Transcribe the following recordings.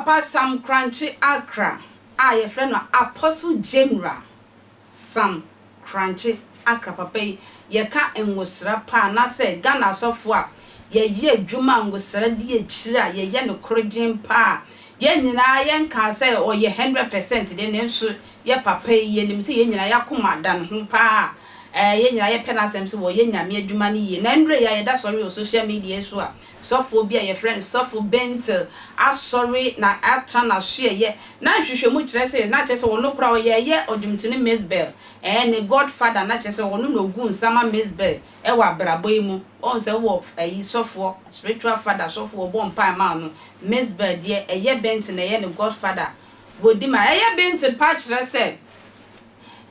papa Sam Korankye Ankrah a yɛfrɛ no Apostle General Sam Korankye Ankrah papa yi yɛka ngosra paa anaasɛ Ghana asɔfoɔ a yɛyɛ adwuma a ngosra di akyire a yɛyɛ no korogyen paa. Yɛn nyinaa yɛnkaa sɛ ɔyɛ 100% deɛ, nanso yɛ papa yi yɛnim sɛ yɛn nyinaa yɛakoma da ne ho paa. Yɛn nyinaa yɛpɛ n'asɛm sɛ wɔyɛ Nyame adwuma no yie. Na nnura yi a yɛda sɔre wɔ social media so a, sɔfoɔ bi a yɛfrɛ no Sɔfo Bentil asɔre na atena n'asoɛyɛ na nhwehwɛmu kyerɛ sɛ na kyerɛ sɛ ɔno koraa ɔyɛ ɛyɛ ɔdwomtoni Mzbel ne godfather, na kyerɛ sɛ ɔno na ogu nsa ma Mzbel ɛwɔ abrabɔ yi mu. Wɔn sɛ wɔ ɛyi sɔfoɔ, spiritual father, sɔfoɔ ɔbɔ mpae ma no. Mzbel deɛ, ɛyɛ Bentil na ɛyɛ ne godfather. Wɔdi ma ɛyɛ Bentil pa kyerɛ sɛ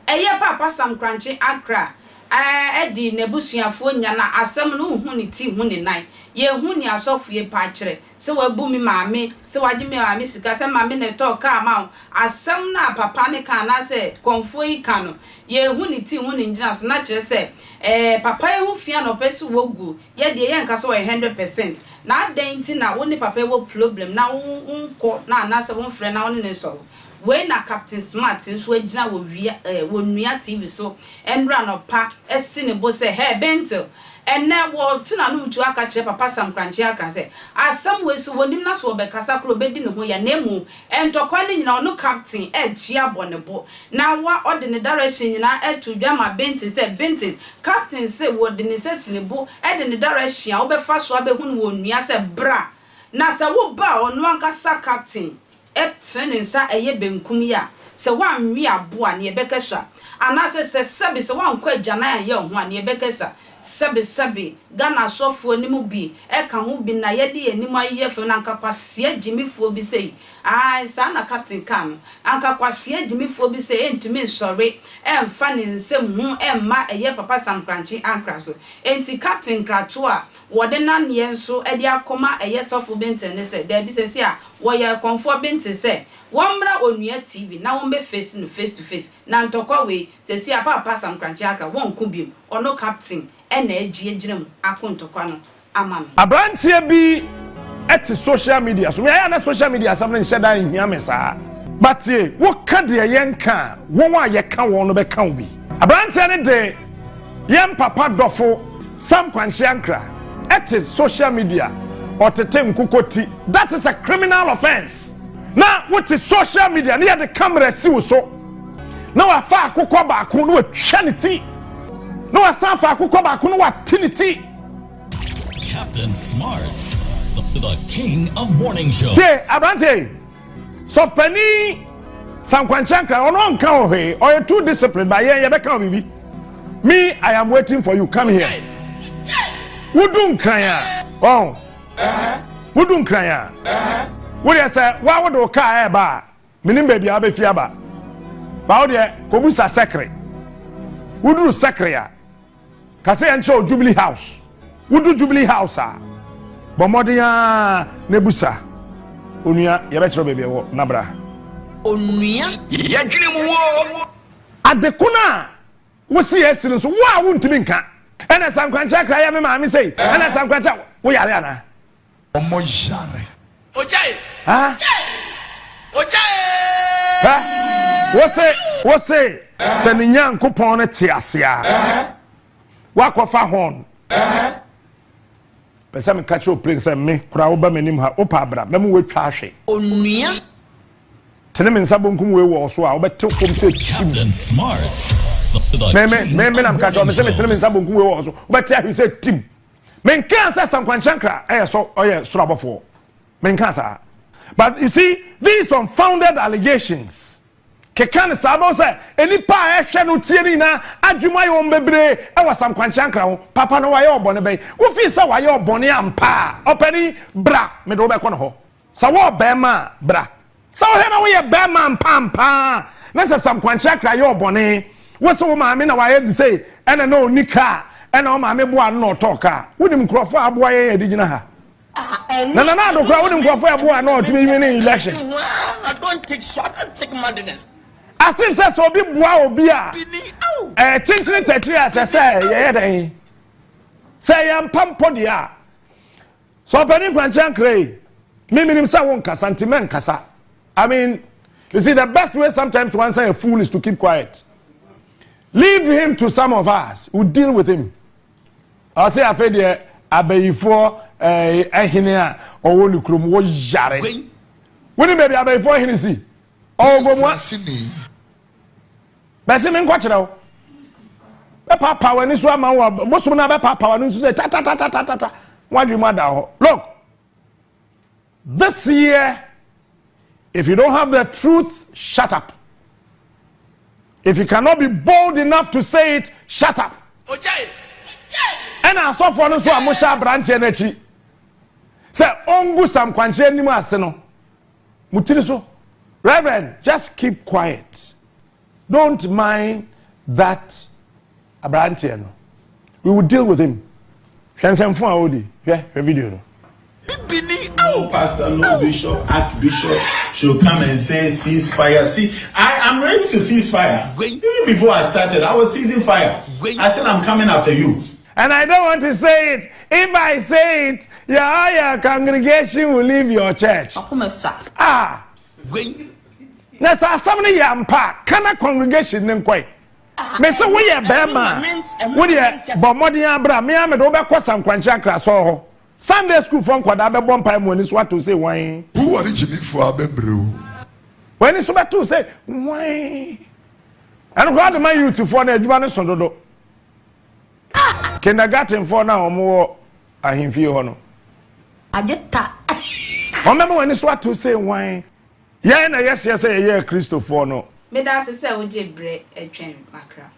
ɛyɛ Papa Sam Korankye Ankrah ɛdi n'abusuafoɔ nya na asɛm no hu ne ti hu ne nan. Yɛhu ne asɔfo yi pa kyerɛ sɛ wabu me maame, sɛ wagye me maame sika, sɛ maame na ɛtɔɔ kaa ma wo. Asɛm no a papa ne ka anaasɛ kɔnfoɔ yi ka no, yɛhu ne ti hu ne ngyina so na kyerɛ sɛ papa yi ho fia na ɔpɛ sɛ wɔgu. Yɛdeɛ yɛnka sɛ ɔyɛ 100%. Na adɛn nti na wo ne papa yi wɔ problem na wo nkɔ na anaasɛ womfrɛ na wo ne ne nsɔre? Wei na Captain Smart nso agyina wɔ wia wɔ Nua TV so ɛnura nɔpa ɛsi ne bo sɛ hɛ Bentil ɛnɛ wɔto n'anom tu aka kyerɛ Papa Sam Korankye Ankrah sɛ asɛm wei so wɔnim na so wɔbɛkasa koro ɔbɛdi ne ho ya, na emu ntɔkwa no nyinaa ɔno Captain ɛkyi abɔ ne bo na wa ɔde ne direction nyinaa ɛto dwa ma Bentil sɛ Bentil, Captain sɛ wɔde ne nsa si ne bo, ɛde ne direction a wobɛfa so abɛhu no wɔ Nua sɛ bra, na sɛ woba a, ɔno ankasa Captain ɛtene ne nsa ɛyɛ benkum yi a, sɛ woanwe aboa ne ɛbɛka so a, anaasɛ sɛ sɛbe sɛ woankɔ agyanan ayɛ wo ho a, ne ɛbɛka so a, sɛbe sɛbe Ghana asɔfoɔ no mu bi ɛka ho bi na yɛde yɛn anim ayɛ fam na anka kwaseɛ gyimifoɔ bi sɛ ae. Saa na Captain kaa no, anka kwaseɛ gyimifoɔ bi sɛ ɛntumi nsɔre ɛmfa ne nsam ho ɛmma ɛyɛ Papa Sam Korankye Ankrah so. Enti Captain nkrato a wɔde naneɛ nso ɛde akɔma ɛyɛ Sɔfo Bentil ne sɛ daabi, sɛsi a wɔyɛ kɔnfoɔ Bentil sɛ wɔmmra Onua TV na wɔmbɛ face no face to face na ntɔkwa wei sɛsi a Papa Sam Korankye Ankrah wɔnko biom. Ɔno Captain ɛna agyi agyina mu ako ntɔkwa no ama no. Aberanteɛ bi te social media so. Meayɛ na social media asɛm no nhyɛ da nhia me saa. But tie, woka deɛ yɛnka a, wɔn a yɛka wɔn no bɛka wo bi. Aberanteɛ no de yɛn papa dɔfo Sam Korankye Ankrah ɛte social media ɔtete nkokɔ ti. That is a criminal offence. Na wote social media ne yɛde camera si wo so na wafa akokɔ baako na watwa ne ti na wasan fa akokɔ baako na wate ne ti. Captain Smart, the king of morning shows. Tie, aberanteɛ yi, sɔfpani Sam Korankye Ankrah, ɔno ɔnka wɔ hwee, ɔyɛ too disciplined, ba yɛn yɛbɛka wɔ biribi. Me, I am waiting for you. Come here. Wodu Nkran a, ɔn wodu Nkran a, wodeɛ sɛ wa wode wo kaa ɛɛba a, menim baabi a wabɛfi aba ba. Wodeɛ kɔbusa sɛkere. Woduru sɛkere a, ka sɛ yɛnkyerɛ wo Jubilee House. Wodu Jubilee House a, bɔ mmɔden a na ebusa Onua, yɛbɛkyerɛ baabi ɛwɔ na bra. Onua. Yɛdwene mu wo. Adeko no a wosi asi no nso, wo a wontumi nka ɛna Sam Korankye Ankrah yɛ me maame sei, ɛna Sam Korankye, woyare anaa? Ɔmɔ yare. Ogyae. Ha? Ogyae. Hɛ, wose sɛ ne Nyankopɔn no te ase a, wakɔfa horn pɛ sɛ meka kyerɛ o plane sɛ me koraa woba m'anim ha, wopɛ abra mɛma woatwa ahwe. Onua. Tene me nsa bonkum wei wɔ so a, wobɛte fam sɛ kyim. Captain Smart, the me me king me me of nam ka kyerɛ me sɛ morning metene me nsa shows. bonkum wei wɔ so, wobɛte ahwe sɛ tim. Menkaa sɛ Sam Korankye Ankrah ɛyɛ sɔ ɔyɛ soro abɔfoɔ. Menkaa saa, but you see these unfounded allegations keka ne saa bɛwo sɛ nipa a ɛhwɛ no tie no nyinaa adwuma ayɛ wɔn bebree ɛwɔ Sam Korankye Ankrah ho. Papa no wayɛ ɔbɔne bɛyi wofii sɛ wayɛ ɔbɔne ampa a, ɔpɛni bra, mede wobɛkɔ no hɔ. Sɛ wɔɔ bɛrima a, bra. Sɛ wohwɛ na woyɛ bɛrima mpampaa na sɛ Sam Korankye Ankrah yɛ ɔbɔne, wo sɛ wo maame na wayɛ de sei ɛna na ɔni kaa, ɛna wo maame boa no na ɔtɔɔ kaa. Wonim nkurɔfoɔ a aboa yɛn yɛde gyina ha na Nana Ado koraa, wonim nkurɔfoɔ a ɛboa na ɔtumi win election. I don't take so I don't take madness. As if sɛ obi boa obi a, ɛɛ kyenkyene tɛkyerɛ a sɛ yɛyɛ dɛn sɛ yɛn mpa mpɔ deɛ a, sɛ ɔpanin Korankye Ankrah yi. Me menim sɛ wonkasa nti mɛnkasa. I mean, you see, the best way sometimes to answer a fool is to keep quiet. Leave him to some of us who deal with him. Ɔse afei deɛ abayifoɔ ɛhene a ɔwɔ ne kurom wo yare. Wonim baabi abayifoɔ hene si? Ɔwɔ Gomoa. Bɛse me nkɔkyerɛ wo. Bɛpaapa w'ani so ama wo bosom no abɛpaapa w'ani so sɛ tatatatata. Wadwe mu ada hɔ. Look, this year, if you don't have the truth, shut up. If you cannot be bold enough to say it, shut up. Ɛna asɔfoɔ no nso a mohyɛ aberanteɛ no akyi sɛ ɔngu Sam Kwankye anim ase no, mo tiri so. Reverend, just keep quiet. Don't mind that aberanteɛ no. We will deal with him. Hwɛ nsɛmfo a ɔredi. Hwɛ, hwɛ video no. No pastor, no bishop, archbishop should come and say cease fire. See, I am ready to cease fire. Even before I started, I was seizing fire. I said, I'm coming after you. And I don't want to say it. If I say it, your, your congregation will leave your church. Ah. Na sɛ asɛm no yɛ ampa a, ka na congregation no nkɔe. Me se woyɛ bɛrima a, wo deɛ bɔ mmɔden abra, me ara mede wobɛkɔ Sankwankyɛ Accra sɔɔ hɔ. Sunday school foɔ nkwadaa bɛbɔ mpae mu ani so ato sɛ wan. Wo ware gyimifoɔ a bɛbrɛ o. W'ani so bɛto sɛ wan. Ɛno koraa de ma youth foɔ no adwuma no so dodo. Kindergarten foɔ no a wɔn wɔ ahemfie hɔ no. Agye ta. Wɔn bɛma w'ani so ato sɛ wan. Yɛn na yɛseɛ sɛ yɛyɛ Akristofoɔ no. Meda ase sɛ wogye berɛ twɛn makra.